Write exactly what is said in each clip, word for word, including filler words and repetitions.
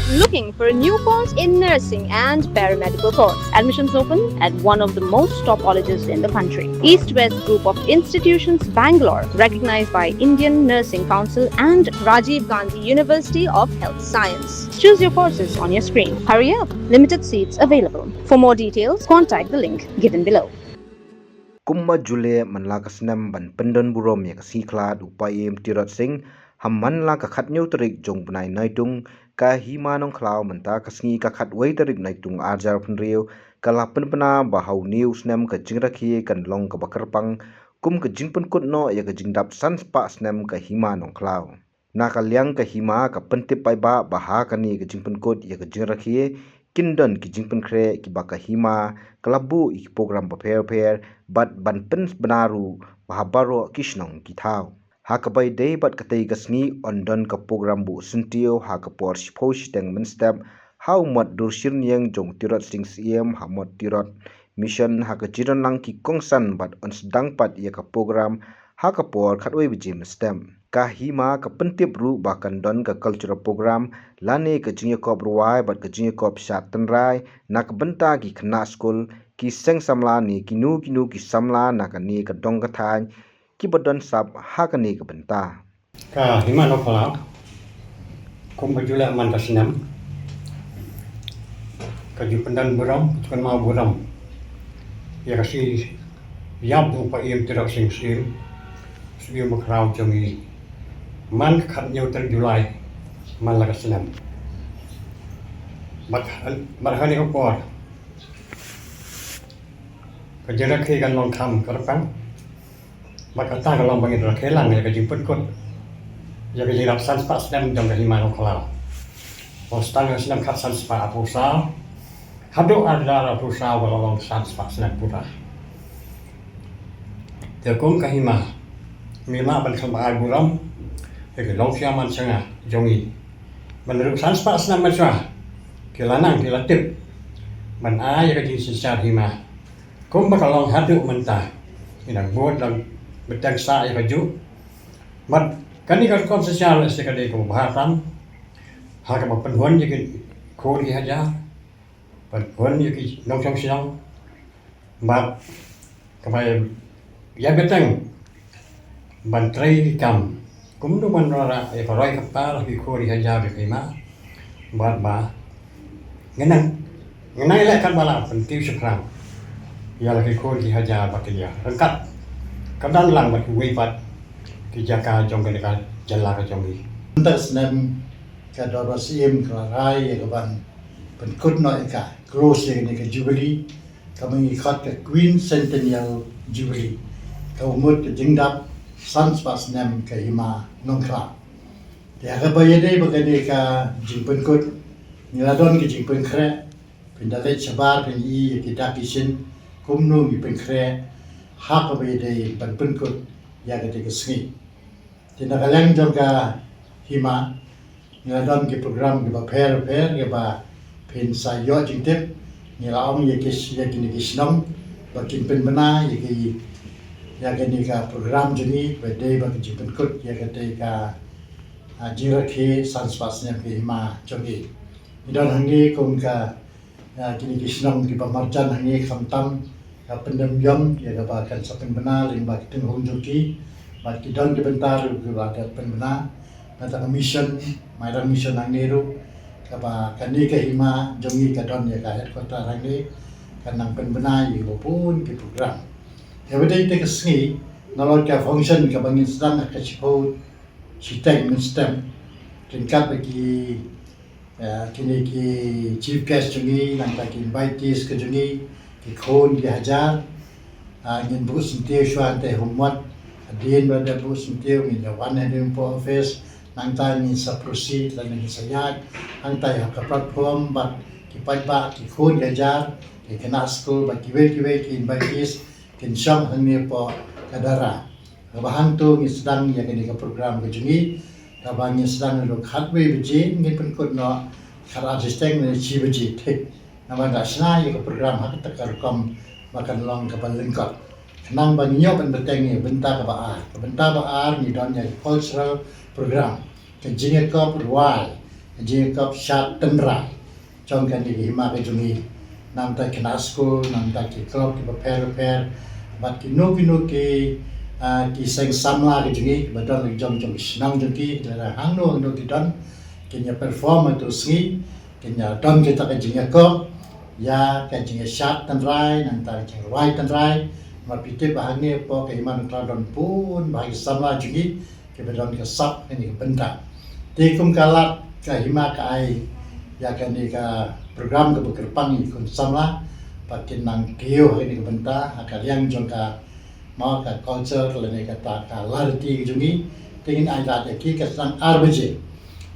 Looking for a new course in nursing and paramedical course? Admissions open at one of the most top colleges in the country. East West Group of Institutions, Bangalore, recognized by Indian Nursing Council and Rajiv Gandhi University of Health Science. Choose your courses on your screen. Hurry up, limited seats available. For more details, contact the link given below. Kumba ju leh man la ka snem ban pyndon burom ïa ka sngi khlad u Paiem Tirot Sing, ha man la ka khathynñiew tarik jong u bnai Naitung, ka Hima Nongkhlaw mynta ka sngi ka khatwei tarik Naitung arhajar phew, ka la pynbna ba ha une u snem ka jingrakhe kan long kaba kyrpang kum ka jingpynkut noh ïa ka jingdap san spah snem ka Hima Nongkhlaw. Na ka liang ka Hima ka pyntip paidbah ba ha kane ka jingpynkut ïa ka jingrakhe kin don ki jingpynkhreh kiba ka Hima ka la buh ïa ki program bapher bapher bad ban pynbna ruh ba ha baroh ki shnong ki thaw. Ha kaba ïadei bad katei ka sngi yn don ka program buh syntiew ha ka por shiphew shiteng mynstep ha u Mot Dur Shyrniang jong u Tirot Sing Syiem ha Mot Tirot Mission ha ka jingdonlang ki kongsan bad yn sdang pat ïa ka program ha ka por khatwei baje mynstep. Ka Hima ka pyntip ruh ba kan don ka cultural program lane ka jingïakop rwai bad ka jingïakop shad tynrai na ka bynta ki khynnah skul, ki seng samla ne kino kino ki samla na kane ka dong ka thaiñ kiba don sap ha kane ka bynta. Ka Hima Nongkhlaw kumba ju leh man ka snem ka ju pyndon burom, ka ju kynmaw burom ïa ka sngi ïap u Paiem Tirot Sing Syiem, Syiem Bakhraw jong ngi, man ka khathynñiew tarik July man la ka snem. Bad, bad ha kane ka por ka jingrakhe kan long kham kyrpang. Bad kata ka long ba ngin rakhe lang ïa ka jingpynkut ïa ka jingdap san spah snem jong ka Hima Nongkhlaw. Ba sdang ka snem khatsan spah arphew saw haduh arhajar arphew saw ka la long san spah snem puta. Te kum ka Hima ngi lah ban kynmaw burom ïa ki longshiah mansyngiah jong ngi. Ban ruh san spah snem mynshuwa ki la nang ki la tip ban ai ïa ka jingsynshar Hima. Kumba ka long haduh mynta, ngi dang bud dang bteng sah ïa kajuh. Bad kane ka rukom synshar lehse ka dei kaba bha tam ha kaba pynhun ïa ki khun ki hajar, pynhun ïa ki nongshong shnong, bad kaba ïa bteng ban trei ki kam kumno ban wanrah ïa ka roi ka par ha ki khun ki hajar ki Hima. Bad ba ngi nang, ngi nang ïaleh katba lah pyntiew shaphrang ïa la ki khun ki hajar bad ki ïa ryngkat ka dang lang bad kiwei pat ki jaka jong kane ka jylla ka jong ngi. Mynta ka snem ka Dorbar Syiem ka la rai ïa ka ban pynkut noh ïa ka, close ïa kane ka Jubilee, kaba ngi khot ka Quincentennial Jubilee, kaba mut ka jingdap san spah snem ka Hima Nongkhlaw. Te ha kaba ïadei bad kane ka jingpynkut, ngi la don ka jingpynkhreh, phin da leit shabar phin ïohi ïa ki dak ki shin kumno ngi pynkhreh ha kaba ïadei ban pynkut ïa kata ka sngi. Te na ka liang jong ka Hima ngi la don ki program kiba pher pher kiba phin sa ïoh jingtip. Ngi la ong ïa ki, ïa kine ki shnong ba kin pynbna ïa ki, ïa kane ka program jong ngi ba dei ba ka jingpynkut ïa kata ka, ah, jingrakhe san spah snem ka Hima jong ngi. Ngi don hangne kum ka, ah, kine ki shnong kiba marjan hangne, khamtam ka Pyndem Ïom ïa kaba kan sa pynbna lyngba ki tyngkhong jong ki. Bad ki don ki bynta ruh kiba dei pynbna na ka tang ka mission, Mairang Mission hangne ruh, kaba kane ka Hima jong ngi ka don ïa ka headquarter hangne, kan nang pynbna ïa kiba bun ki program. Ïa ba dei te ka sngi, nalor ka function kaba ngin sdang ha ka shiphew shiteng mynstep, ryngkat bad ki, eh, kine ki chief guest jong ngi, nangta ki invitees ka jong ngi, ki khun ki hajar. Ah, ngin buh syntiew shuwa hangtei ha u Mot, hadien ba dep buh syntiew ngin ïa wan haduh hapoh office, nangta ngin sa proceed lane ngin sa ïaid hangtei ha ka platform bad ki paidbah, ki khun ki hajar, ki khynnah skul bad kiwei kiwei ki invitees kin shong hangne hapoh ka dara. Kaba hangto ngi sdang ïa kane ka program ka jong ngi, kaba ngi sdang naduh khatwei baje, ngi pynkut noh khatar shiteng ne shi baje thik. Namar nga shna ïa ka program ha kata ka rukom ba kan long kaba lyngkot. Khnang ba ngin ïoh ban bteng ïa ka bynta kaba ar. Ka bynta ba ar ngi don ïa ka cultural program, ka jingïakop rwai, Jingïakop shad tynrai jong kane ka hima ka jong ngi. Namar ki khynnah skul, namar ki club kiba pher bapher, bad kino kino ki, ah, ki seng samla ka jong ngi, kiba don la jong jong ki shnong jong ki, lada hangno hangno ki don, kin ïa perform ha kato ka sngi, kin ïa don kita ka jingïakop ïa ka jingïashad tynrai, nangta ka jingrwai tynrai. Namar phi tip ba hangne hapoh ka Hima Nongkhlaw don bun bah ki samla jong ngi kiba don ka sap kane ka bynta. Te kum ka lad ka hima ka ai ïa kane ka program kaba kyrpang ïa ki khun samla ba kin nang kiew ha kane ka bynta ha ka liang jong ka, mo, ka culture lane kata ka lariti ka jong ngi. Te ngin ai lad ïa ki, ka sdang ar baje.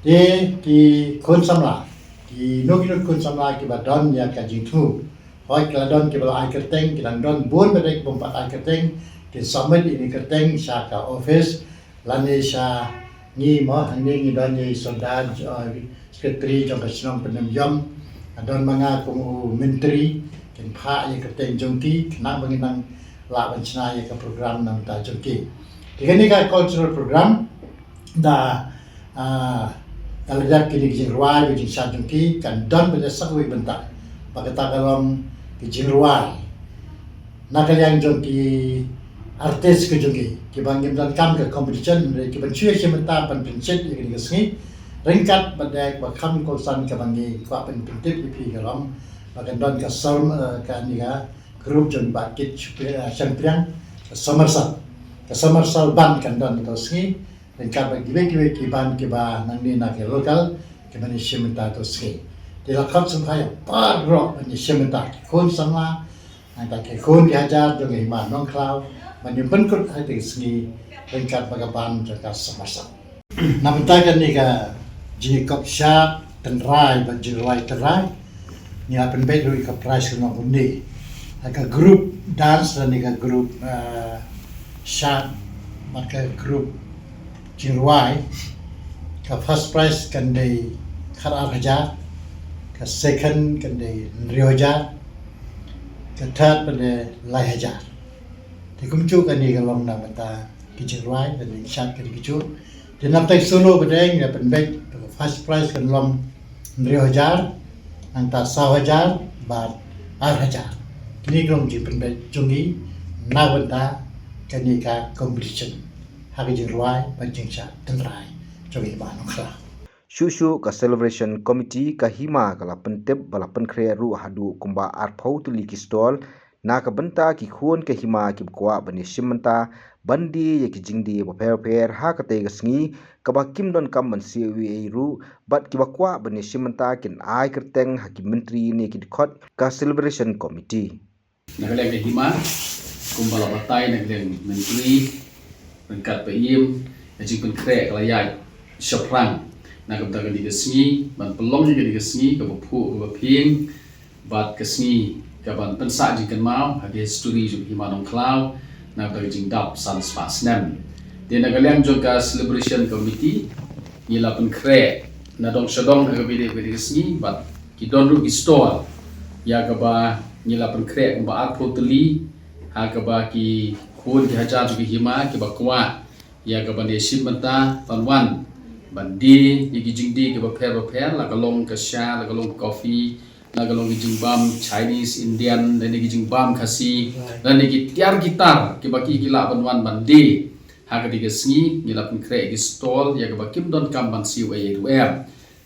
Te ki khun samla, kino kino ki khun samla kiba don ïa ka jingthmu, hooid, ki la don kiba la ai kyrteng, ki dang don bun ba dei ki bym pat ai kyrteng, kin submit ïa kane ka kyrteng sha ka office lane sha ngi, mo, hangne ngi don ïa i Sordar, uh, secretary jong ka shnong Pynemyom, don ma nga kum u myntri, kin phah ïa ka kyrteng jong ki khnang ba ngin nang lah ban shna ïa ka program na ka bynta jong ki. Te kane ka cultural program, da, ah, da la dep kine ki jingrwai bad jingshad jong ki, kan don bad sa kawei ka bynta ba kata ka long ki jingrwai na ka liang jong ki artist ka jong ngi, kiba ngim donkam ka competition, hynrei kiban shu ïashim bynta ban pynshit ïa kane ka sngi. Ryngkat bad dei ba kham kongsan kaba ngi kwah ban pyntip ïa phi ka long ba kan don ka som, eh, kane ka group jong Bah Kit Shangpriang, ka Somersault, ka Somersault Band kan don ha kato ka sngi. Ryngkat bad kiwei kiwei ki band kiba nangne na ki local kiban ïashim bynta ha kato ka sngi. Te la khot sngewbha ïa baroh ban ïashim bynta, ki khun samla, nangta ki khun ki hajar jong ka Hima Nongkhlaw ban ïa pynkut ha kata ka sngi ryngkat bad ka band jong ka Somersault. Na bynta kane ka jingïakop shad tynrai bad jingrwai tynrai, ngi la pynbeit ruh ïa ka prize ka long kumne. Ha ka group dance lane ka group, eh, shad bad ka group jingrwai, ka first prize kan dei khat ar hajar, ka second kan dei hynriew hajar, ka third kan dei lai hajar. Te kumjuh kane ka long na bynta ki jingrwai, kane ki shad, kane ki juh. Te nangta solo ba dei ngi la pynbeit, ka first prize kan long hynriew hajar, nangta saw hajar bad ar hajar. Kine ki long jingpynbeit jong ngi na bynta kane ka competition ha ka jingrwai bad jingshad tynrai jong ngi Hima Nongkhlaw. Shuh shuh ka celebration committee ka hima ka la pyntip ba la pynkhreh ruh haduh kumba arphew tylli ki stall na ka bynta ki khun ka hima kiba kwah ban ïashim bynta ban die ïa ki jingdie bapher bapher ha katei ka sngi, kaba kim donkam ban siew ei ei ruh, bad kiba kwah ban ïashim bynta kin ai kyrteng ha ki myntri ne ki dkhot ka celebration committee. Na ka liang ka hima, kumba la batai na ka liang myntri, ryngkat ba im, ka jingpynkhreh ka la ïaid shaphrang na ka bynta kane ka sngi, ban pynlong ïa kane ka sngi kaba phuh kaba phieng, bad ka sngi kaban pynsah jingkynmaw ha ka history jong ka Hima Nongkhlaw na ka bynta ka jingdap san spah snem. Te na ka liang jong ka celebration committee, ngi la pynkhreh nadong shadong ha kaba ïadei bad kane ka sngi, bad ki don ruh ki stall ïa kaba ngi la pynkhreh kumba arphew tylli, ha kaba ki khun ki hajar jong ka hima kiba kwah ïa kaban ïashim bynta, ban wan ban die ïa ki jingdie kiba pher bapher, la ka long ka sha, la ka long ka coffee, la ka long ki jingbam Chinese, Indian, lane ki jingbam Khasi, lane ki tiar ki tar kiba ki, ki lah ban wan ban die ha katei ka sngi. Ngi la pynkhreh ïa ki stall ïa kaba kim donkam ban siew ei ei ruh em.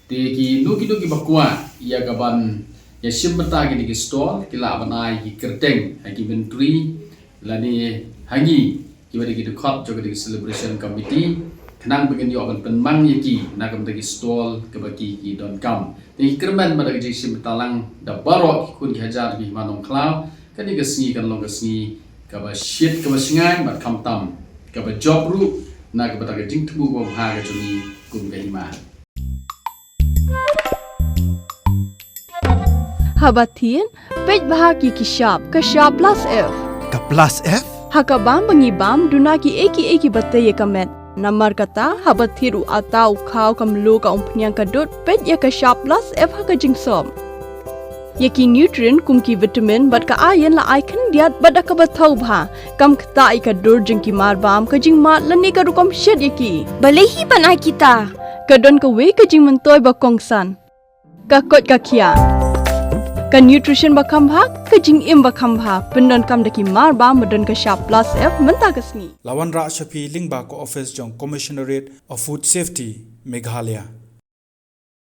Te kino kino kiba kwah ïa kaban ïashim bynta ha kine ki stall, ki lah ban ai ki kyrteng ha ki myntri lane ha ngi kiba dei ki dkhot jong kane ka celebration committee, khnang ba ngin ïoh ban pynmang ïa ki na ka bynta ki stall kaba ki, ki donkam. Te ngi kyrmen ba da ka jingshim bynta lang da baroh ki khun ki hajar ki Hima Nongkhlaw, kane ka sngi kan long ka sngi kaba shit kaba shngaiñ bad khamtam kaba jop ruh na ka bynta ka jingthmu kaba bha ka jong ngi kum ka hima. Haba thied, peit bha ki, ki shap, ka shap plus F. Ka plus F? Ha ka bam ba ngi bam, duna kiei kiei kiba tei ïa ka met. Namar kata, haba thied u atta, u khaw, ka mluh, ka umphniang, ka dud, peit ïa ka shap plus F ha ka jingsop. Ïa ki nutrient kum ki vitamin bad ka iron la ai khyndiat bad da kaba thaw bha. Kam ktah ïa ka dur jong ki marbam, ka jingmad lane ka rukom shet ïa ki. Balei hi ban ai kita? Ka don kawei ka jingmyntoi ba kongsan. Ka koit ka khiah. Ka nutrition ba kham bha, ka jingim ba kham bha. Pyndonkam da ki marbam ba don ka shap plus F mynta ka sngi. La wanrah sha phi lyngba ka office jong Commissionerate of Food Safety, Meghalaya.